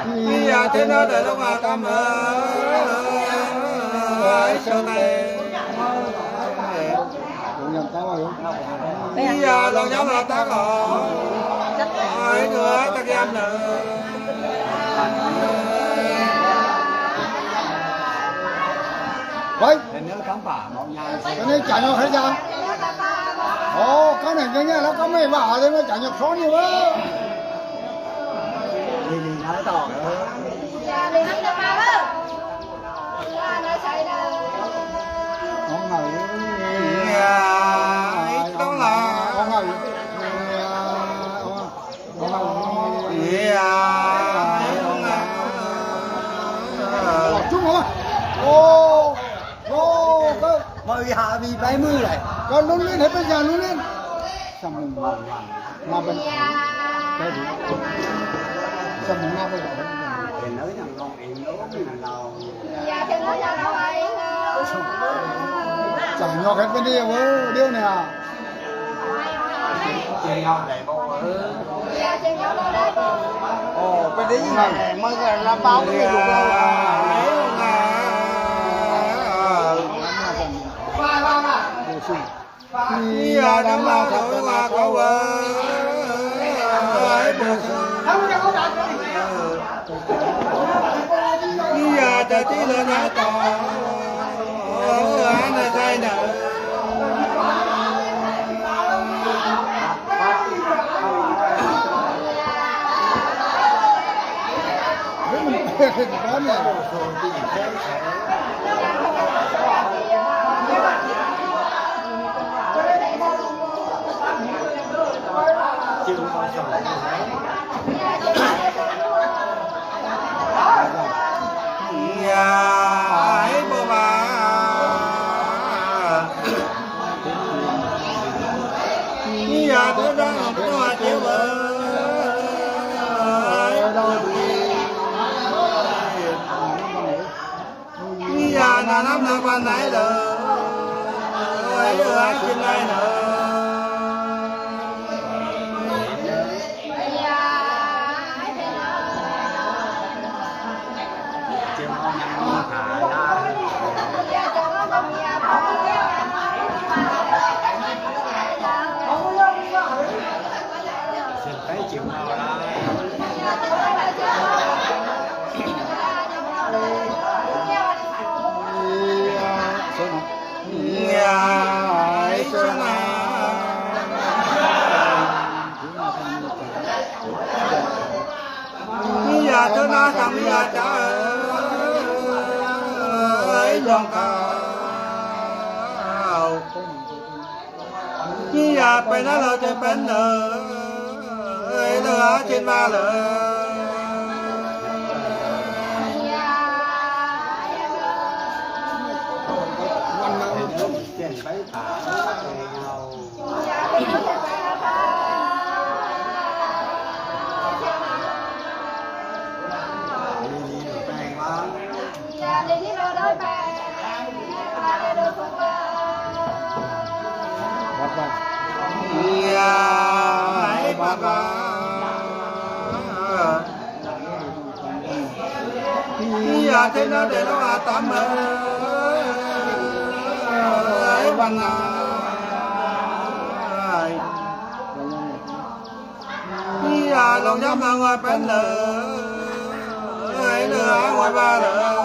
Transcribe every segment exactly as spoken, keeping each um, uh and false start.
Ih, ya, thế nó để nó vào tâm, ơ, ơ, ơ, ơ, ơ, ơ. Ih, ya, lòng nhắm là tắt rồi. Ơi, đứa tắt em nữa. Ơi. Cái này chả nhọc hay sao? Ồ, cái này cái này là có mấy vả thế mà chả nhọc khó nhiều quá. Ồ, trúng hả? Ồ, ồ, cái, mọi người hạ bị bảy mươi này. Con lún lên, hết bây giờ lún lên. Sao mình mà bên, cái gì? Sao mình mà bên, thì nói rằng con em lố cái nào đâu. Sao mình lo cái bên đây, ơ, điêu này à? Ồ, bên đấy như này, mới là báo cái lục đâu. Ih, ya, đắm lao thổ la khổ ơi. Ih, ya, ta tí lơ na tỏ. Ơ, na sai nợ. Ih, ya, na nắm na quan nãy lơ. Ơi, ơi, ai xin nãy lơ. Ih, ya, tơ na sang ih, ya, cha ơi, lòng khao. Ih, ya, pên na lơ, cha pên lơ. Ơi, lơ, a, trên ba lơ. Ih, ya, thế nó để nó vào tắm ơi, bằng ai. Ih, ya, lòng nhắm mà ngồi bên lơ. Ơi, lơ, ngồi ba lơ.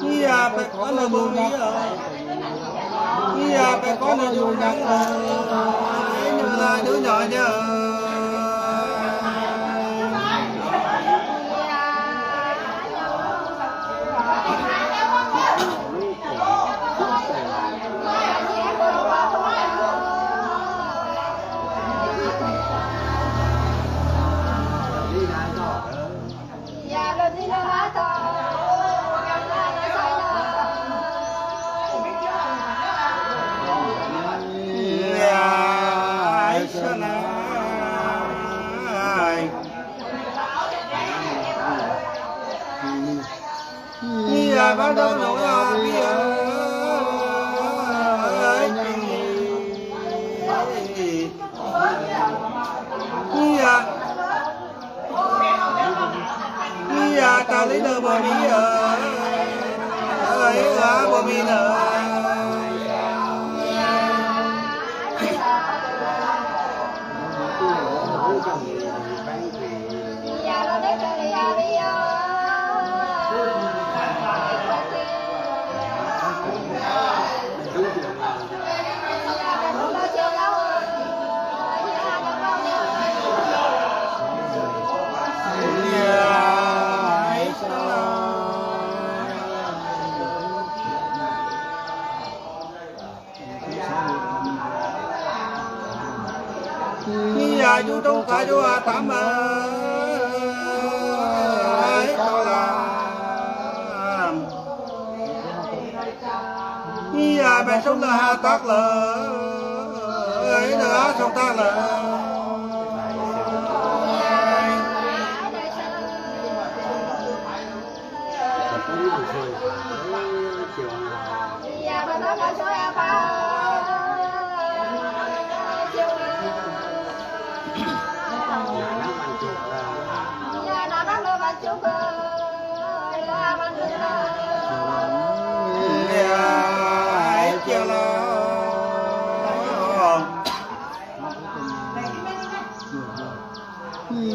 Ih, ya, pên con lơ bông ih ơi. Ih, ya, pên con lơ bông ih ơi. Ih, ñu la đu nhỏ nhơ. Iya. Iya, ta li nơ bo mi ơ. Ơ, ơ, bo mi nơ. Iya, yu tong ka yu a tam a. Ai, tao lam. Iya, bai song la ha tak la. Ai, la ha song tak la.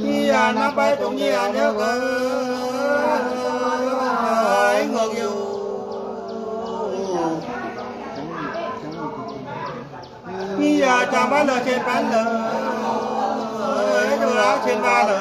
Iya, nang bai tong iya, nang bai ngok yu. Iya, chang ba lơ, chen ba lơ. Iya, chang ba lơ.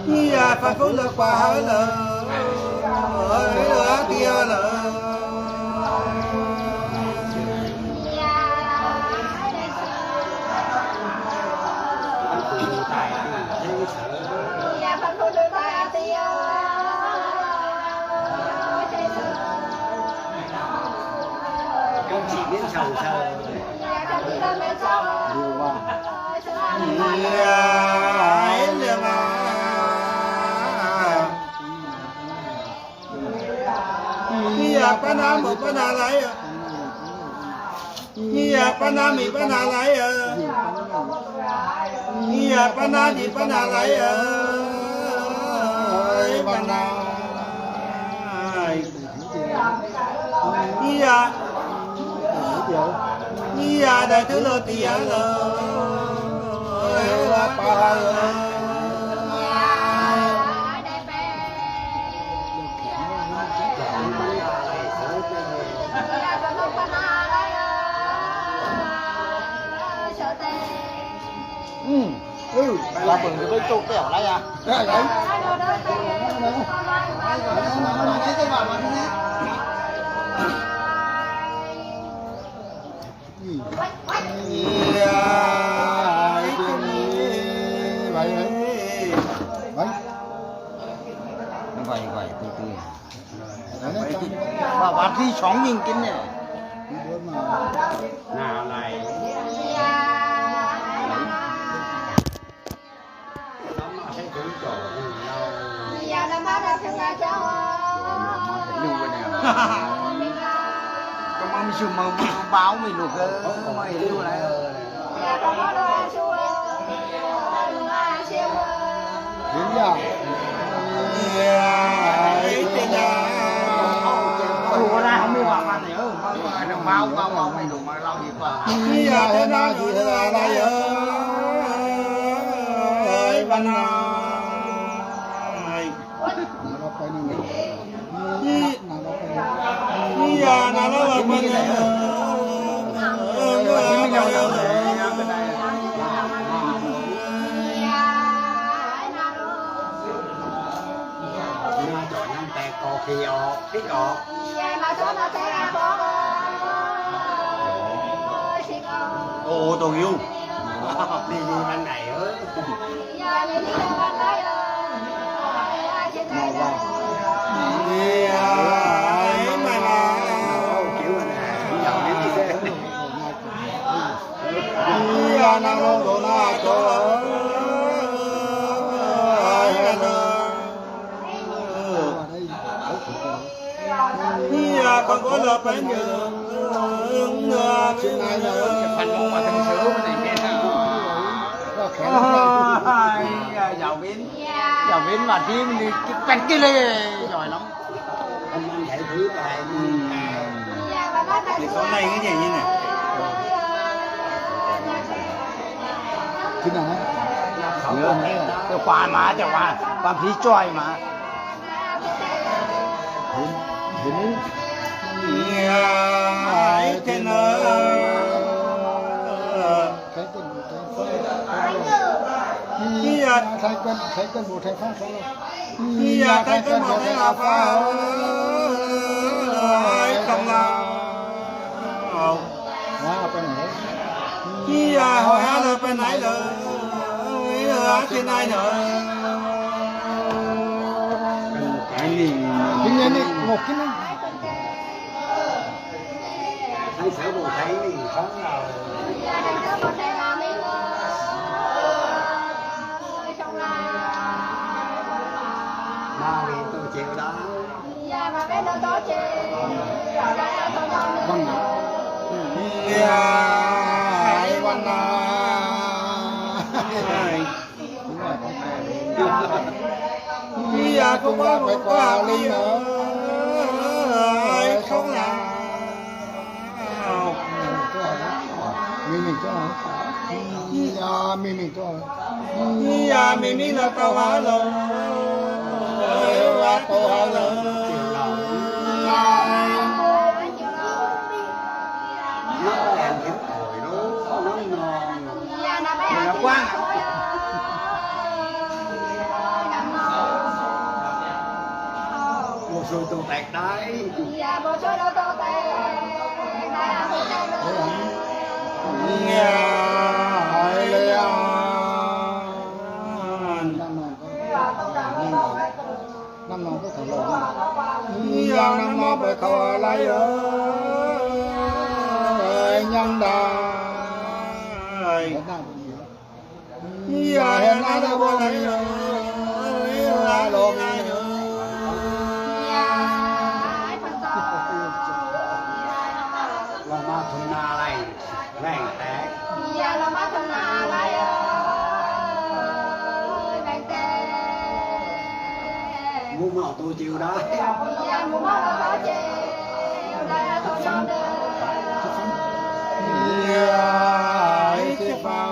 Iya, Phật Phúc lơ, Phật Hậu lơ, ơi, ơi, tia lơ. Iya, pa na mu pa na lai ơ. Iya, pa na mi pa na lai ơ. Iya, pa na di pa na lai ơ. Pa na. Iya. Iya, đại thứ lơ tia lơ. Ừ. Ừ, là bửng thì tôi chụp kẹo lại à? Dạ, dạ. Ừ. Vậy, vậy. Vậy, vậy, từ từ. Và, và thi sống nhìn kinh này. Nào lại. Kau mau mesti mau, mau bau mi lu ke, mau lu lah. Hiến nhá. Ủa, ra không biết bảo ban này, ừ, mau, mau, mau, mau, mày đủ, mày lau gì qua. Hiến nhá, thế nào thì là đây, ơi, ban này. Ô, ô, tô hiu. Đi, đi, ban ngày ơi. Giáo viên, giáo viên mà thi mình đi quen kia lê, giỏi lắm. Thì sau này cái gì nhỉ? Thế nào? Nhớ, cái khóa mà, cái khóa, khóa thi giỏi mà. Thế, thế nữa. Ai thế nào? Thái Cân, Thái Cân. Thái Cân, Thái Cân, Thái Cân, Thái Cân. Thái Cân, Thái Cân, Thái Cân, Thái Cân. Ai không nào? Hóa ở bên này. Hỏi hả là bên này là. Trên này nữa. Cái này. Cái này, một cái này. Thấy sở bộ thấy thì sống rồi. Mà vì tôi chịu đó. Vâng. Ai, vâng à. Ih ya, tum ba bai kua ling nơ. Ai, không là. Mì mì cho. Ih ya, mì mì cho. Ih ya, mì mì là tàu há lơ. Ai, tàu há lơ. Nó đèn hiếm thổi đó, nó non. Mình là quang à? Bộ sôi tô tẹt đấy. Nghe ai lê an. Năm nào có thằng lợn. Ih ya, năm mô bai khâu a lai ơi, nhang đai. Ih ya, hên a đai bô lai ơi, ih ya, lô mi ơi. Lô ma thun na lai. Leng tẹt. Ih ya, lô ma thun na lai ơi, leng tẹt. Mu mâu tô chiu đai. Ih ya, mu mâu tô chiu đai, tô nong đai. Ih ya, ai chi phan.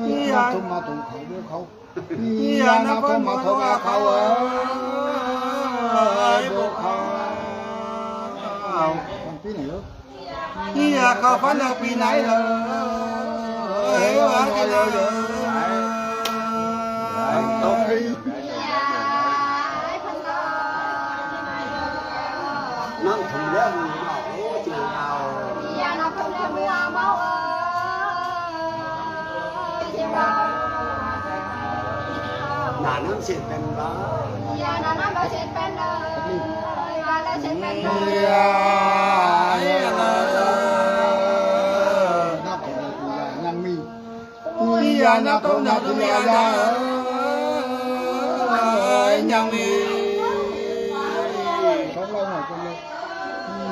Ih ya, thun ma tô khâu, tô khâu. Ih ya, nao khâu mâu thâu a khâu ơi, bô khâu. Ih ya, khâu phán lơ pi nai lơ. Ih ya, khâu phán lơ pi nai lơ. Năm thun lơ mâu, ô, chiu mâu. Nà nắm sệt pên ba. Ih ya, nà nắm ba sệt pên ba. Ih ya, ih ya, nà. Nà nắm ba sệt pên ba. Ih ya, nà nắm ba sệt pên ba. Ih ya, nà nắm ba sệt pên ba.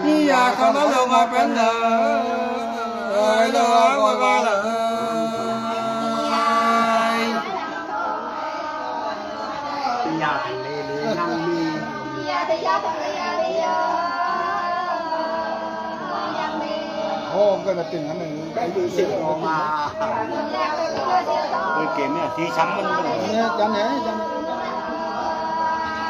Ih ya, khâu lơ lơ ma pên lơ. Ih ya, lơ ma pên lơ. Ih ya, thang lê lê nang mi. Ih ya, thang lê lê. Ô, cái là tỉnh anh này. Cái gì xịt rồi mà. Ôi, kể mẹ, thì sắm mình. Nè, chắn nè, chắn nè.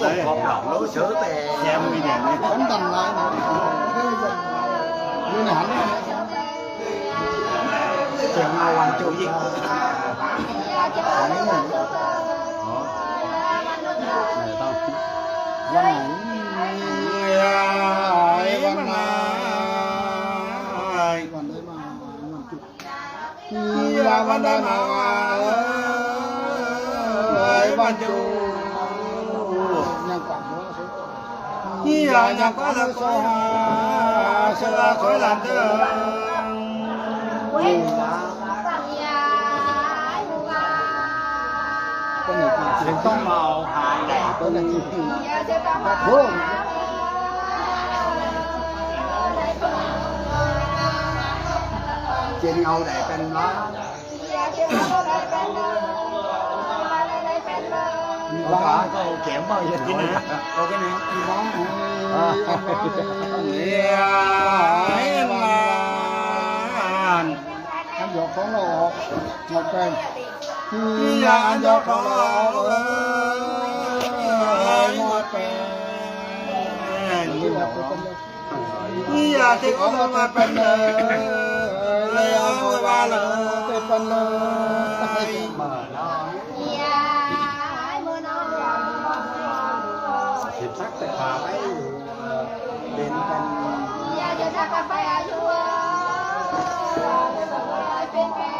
Họp lòng lố sớ tè. Xem video này. Bắn tầm lại. Như này hẳn. Xem ngao ăn chung. Hẳn. Này tao. Văn này. Ai, văn này. Văn đấy mà, văn chung. Iya, văn đại mă, ơi, văn chung. Iya, nhang kuă lơ sơ, sơ la khoi lan tơ. Con này thì truyền tông màu hài này, con này thì truyền ngầu để canh nó. Ba, có kém bao giờ cái này. Có cái này. Ăn giọt khó lọc, ngọt quen. Ăn giọt khó lọc, ngọt quen. Iya, te ko lo ma pen le, le o wa le, te pen le. Iya, ai mo no. Sip sak te pa pai, pen pen. Iya, te sak pa pai a yu. Pen pen.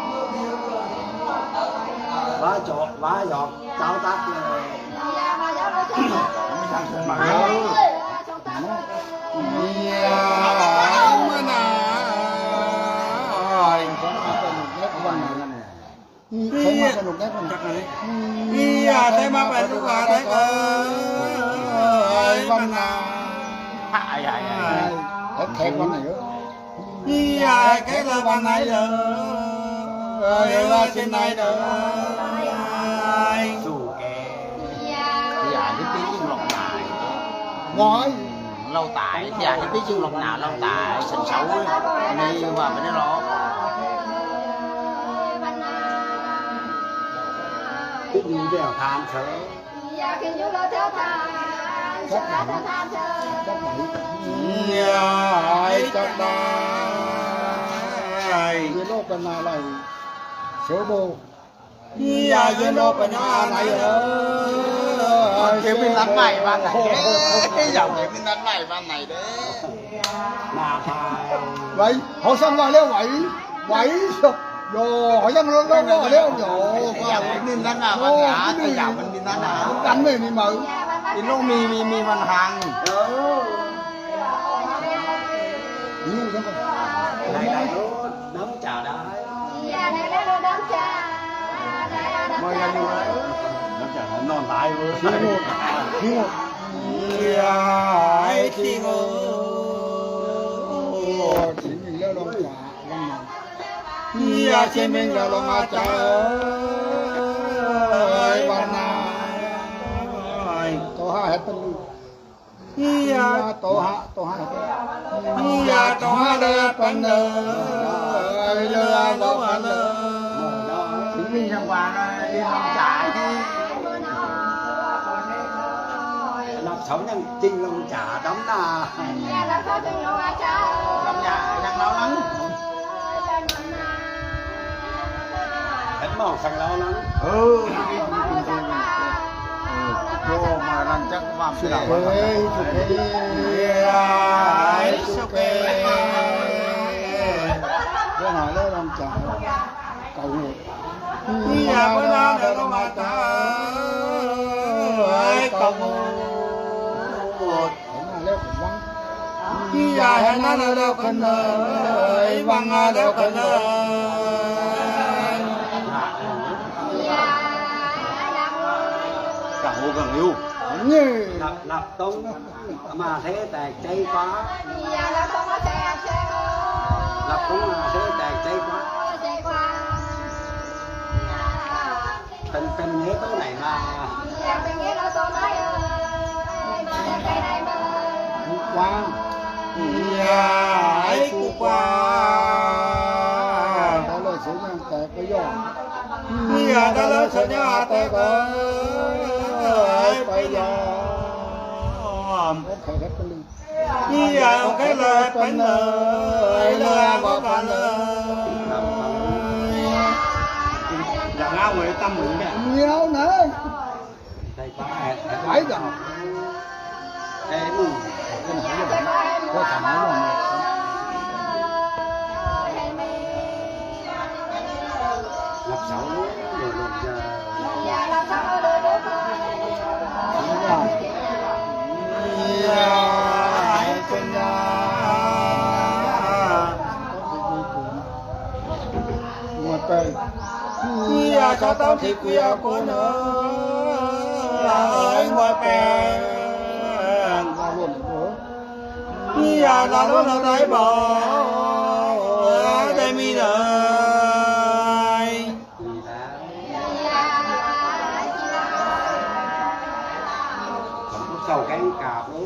Wa jok, wa jok, chao tak le. Iya, wa jok, wa jok. Iya, mơ na. Iya, te ma pen lu ka te ko. Ai, mơ na. Ai, ai, ai. Ai, ai, ai. Iya, ke la văn nai le. Ơi, la sin nai le. Su ke. Iya, ni pi jing lok nai. Ngoi. Lau tai, iya, ni pi jing lok nai, lau tai, sen sau. Ni wa pen ni lo. Pi jing lok nai. Iya, ai chắc là. Yuen lô pen a lai. Sơ bô. Iya, yuen lô pen a lai. Ai, kêu mình lăn mày văn này. Ê, giàu kêu mình lăn mày văn này đấy. Vậy, họ săn lại leo vậy. Vậy, rồi, họ săn leo leo leo leo. Ê, giàu kêu mình lăn mày văn này. Ê, giàu kêu mình lăn mày. Gắn về mình mở. Ê, lô mì, mì, mì văn hàng. Này, này, lô, nắm chả đã. Mời anh. Nó chả nói non tái luôn. Thiếu một, thiếu một. Ai, thiếu một. Chính mình leo lông chả, lông chả. Iya, chính mình leo lông chả. Ai, văn nai. Tổ ha hết pen lu. Iya, tổ ha, tổ ha. Iya, tổ ha lơ pen lơ. Lơ, lơ, lơ. Chính mình chẳng qua là đi lòng chả chứ. Lọc sống nhang chính lòng chả đóng nà. Đóng nhà, nhang lo lắng. Hết màu sang lo lắng. Ừ, cái, cái, cái, cái, cái. Ừ, cô mà lăn chắc vàng. Xin lỗi. Ê, sụp ê. Ê, sụp ê. Cô nói lơ lòng chả. Cầu nguyện. Iya, bơ na lơ lòng chả. Ê, cầu nguyện. Iya, hên na leo khan lơ, ai, văn na leo khan lơ. Càng hô càng yêu. Lặp, lặp tông mà thế tẹt cháy quá. Lặp tông mà thế tẹt cháy quá. Pen, pen nghe tô nai ma. Pen nghe tô nai ơi, ma leo khan nai ma. Quang. Iya, ai, Kû Quang. Ta lơ sơ nhang tẹt pa yo. Iya, ta lơ sơ nhang tẹt pa yo. Ai, pa yo. Iya, ok, lơ păn lơ, lơ, lơ păn lơ. Đảng áo người tâm mình đấy. Nhiều này. Phải đọc. Cái này có thằng nói luôn. Ngập sầu. Iya, sao tao thì quia của nó. Ai ngoài pèn. Iya, la lô la tai bảo. Ai tai mi nai. Khổng thúc sâu cánh cạp lố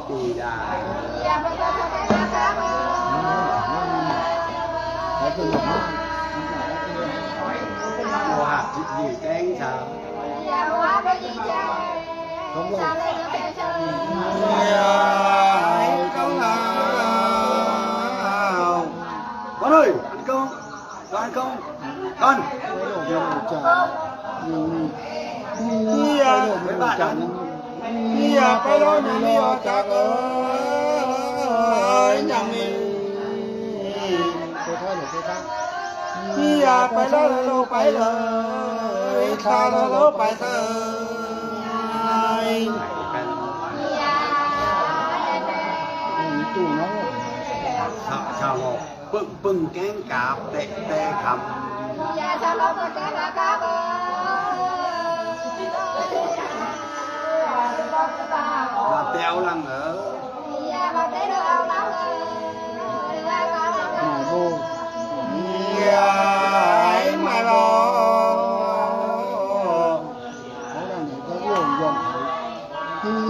Bì Đà. Mùa hạt thịt gì cánh sao. Con ơi, ăn cơm. Con không? Con. Iya, mấy bạn ăn. Iya, phải lo nhà mi ở chả cớ. Nhà mi. Iya, phải lo lo phải lo. Xa lo lo phải xa. Sao, sao lo? Bưng, bưng cánh cạp tê, tê khăm. Mà téo lăng ơ. Mai bô. Mai bô.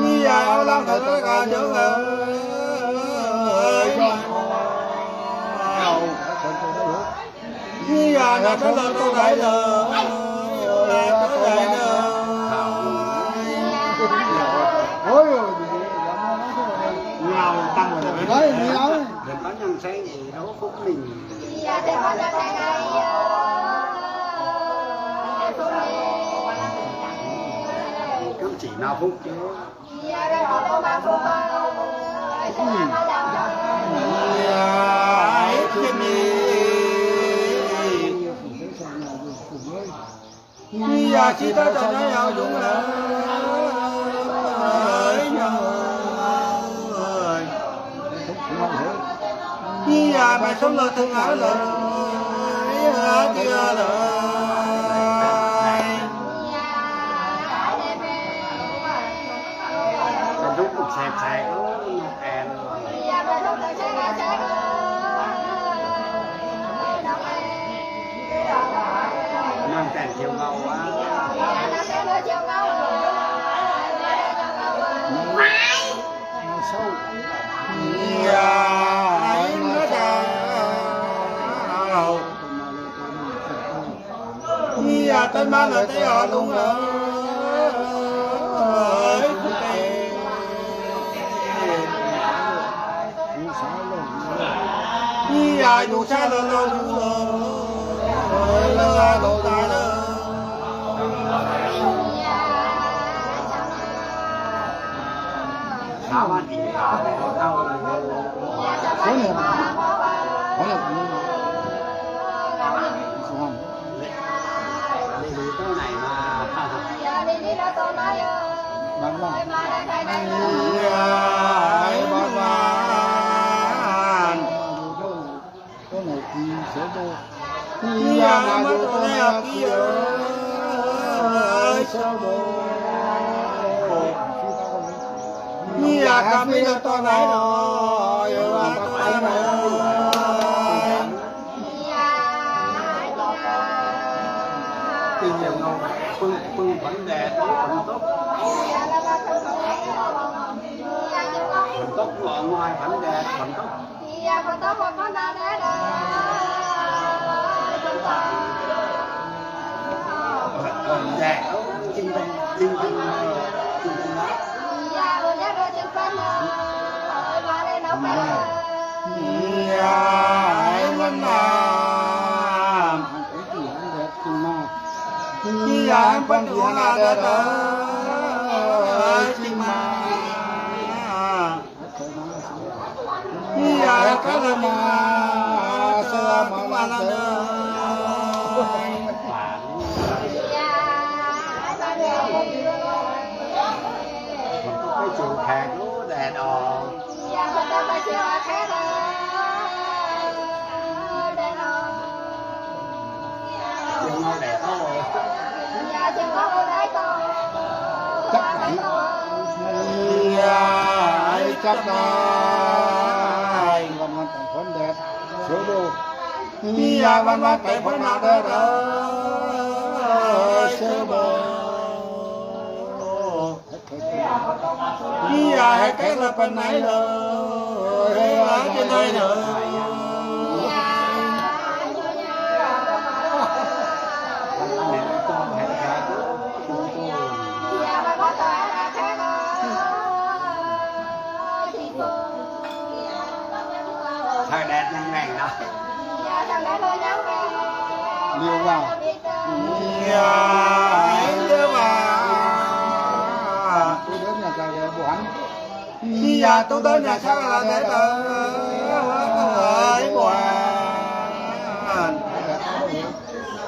Iya, áo lăng thở tất cả dưỡng ơi. Iya, nà thở lơ tô đáy lơ. Tô đáy lơ. Ngào tăng rồi. Đấy, ngào. Đừng có nhân sáng gì đâu, phúc mình. Cấm chỉ nào phúc chứ. Iya, chỉ ta ta nói ao dũng hỡi, nhau ơi. Iya, mẹ sống lơ thương áo lơ, iya, kia lơ. Cái lúc cũng sẹt sẹt, ơ, nó kèn. Nang ten chiều ngầu á. Iya, ai nó chào. Iya, tân ma lơ tê o lung ơi. Iya, yu sa lơ lơ yu lơ. Lơ lơ lơ lơ. Sao mà đi. Có nè. Có nè. Sao hả? Lì lì tô này mà. Bạn bạn. Ai bạn bạn. Tô này thì sẽ tô. Iya, mà tô này à kia. Ai sao tô. Iya, kami na tô này rồi. Iya, tô này rồi. Kinh nghiệm ngầu, bưng, bưng bánh đèn, bánh tốc. Bánh tốc ở ngoài bánh đèn, bánh tốc. Bánh đèn, kinh doanh, kinh doanh, kinh doanh đó. Ai lăn nam. Ni ya ban ta hon a de ta. Ai cing ma. Ni ya ka la ma. Sa ma la de. Cái trường khác lúa đèn ò. Trường ngôi đèn ò. Chắc đẳng. Ai chắc đẳng. Văn văn tổng thống đẹp. Sửa đồ. Ni ya văn văn tổng thống đẹp. Sửa đồ. Ni ya hé kén la pơ nai lơ, hé wa jơ nai lơ. Thời đẹp nhăn nhăn đó. Liêu vào. Liêu vào. Tôi đến nhà thầy Bùi Hạnh. Ni ya tu dơ na sa la de ta. Ai buan.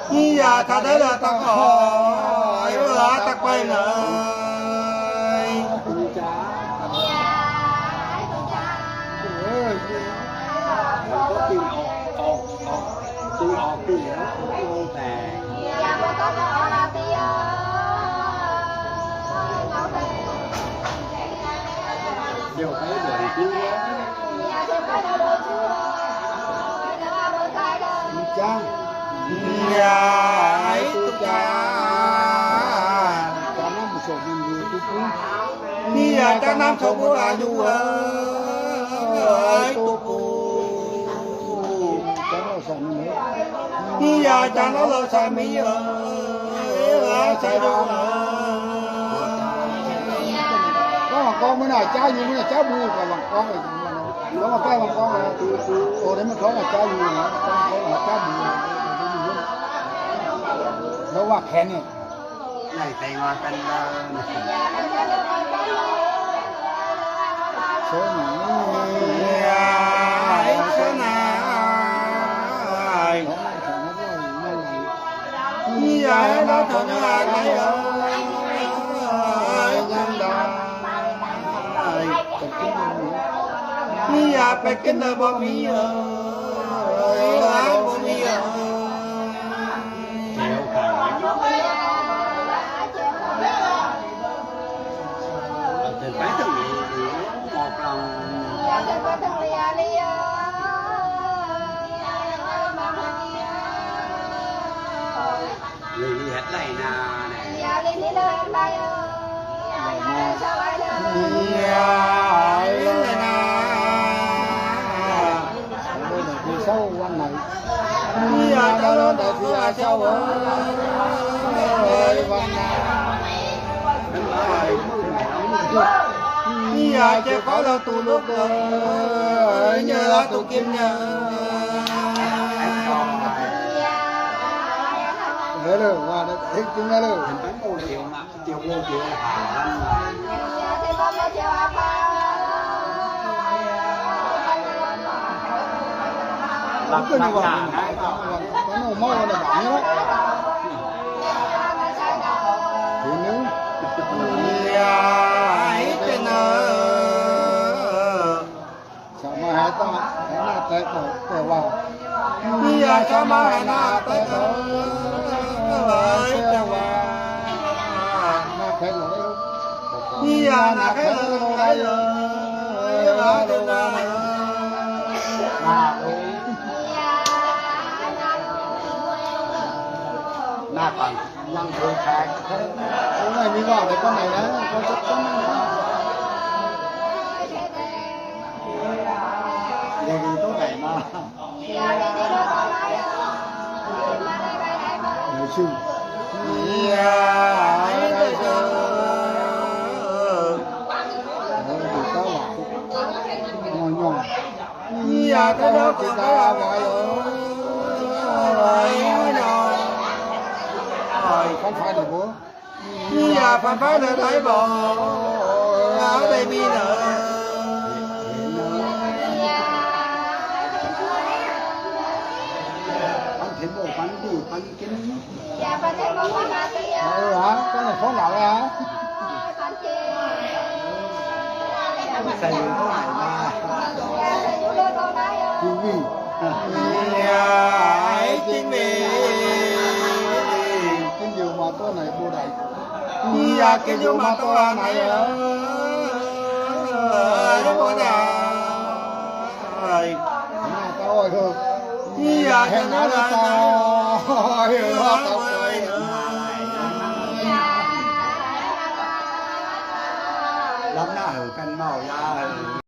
Ni ya ta de la ta ko. Ai la ta quay la. Có tin ọc, ọc, ọc, tin ọc, tin ọc, tin ọc. Điều thấy buồn chứ. Chăng. Ai tu chăng. Chăng năm sổ mình đi tu pun. Ni ya chăng năm sổ bu la yu ơi tu pun. Chăng năm sổ mình. Ni ya chăng năm sổ mình ơi. Sa yu ơi. Có bằng con mới nói cháo yu mới nói cháo bu, có bằng con rồi. Có bằng cái bằng con rồi. Ồ, đấy mà có là cháo yu này. Có là cháo bu. Nó hoặc hèn này. Này, tay ngon canh lơ. Số này. Ai, số này. Ni ya na thon na ai ơi. Ni ya pe ken na bo mi ơi. Ai bo mi ơi. Lì lì hệt lầy nà nè. Lì lì hệt lầy nà. Sâu văn này. Ni ya ta lo ta su a chao ơi. Ơi văn na. Ni ya che ko lo tu luk ơi. Nhớ lo tu kim nhớ. Hello, wa da, hey, kim hello. Tiểu ngô tiểu là hàng năm mà. Lặp lặp là cái. Có nổ màu là bảo nhớ. Thế nữa. Ai tên ơi. Sa ma hai ta, hai na tai ta, ta wa. Ni ya sa ma hai na tai ta, ai ta wa. Na khai lo. Ni ya na khai lo, khai lo. Ai ta wa. Na lo. Na pang. Lăng thử khai. Hôm nay mi vào được con này đấy, con sắp con này đấy. Đi đi tốt này mà. Nói chung. Nói chung. Nói chung. Phản phái được không? Phản phái được đấy bộ. Phản thiện bộ, phản đi, phản kiến. Ờ, hả? Có này phóng đạo hả? Thầy có này mà. Chính vì. Chính vì. Chính vì mà tôi này bộ đại. Chính vì mà tôi này. Bộ đại. Hẹn áo cho tao.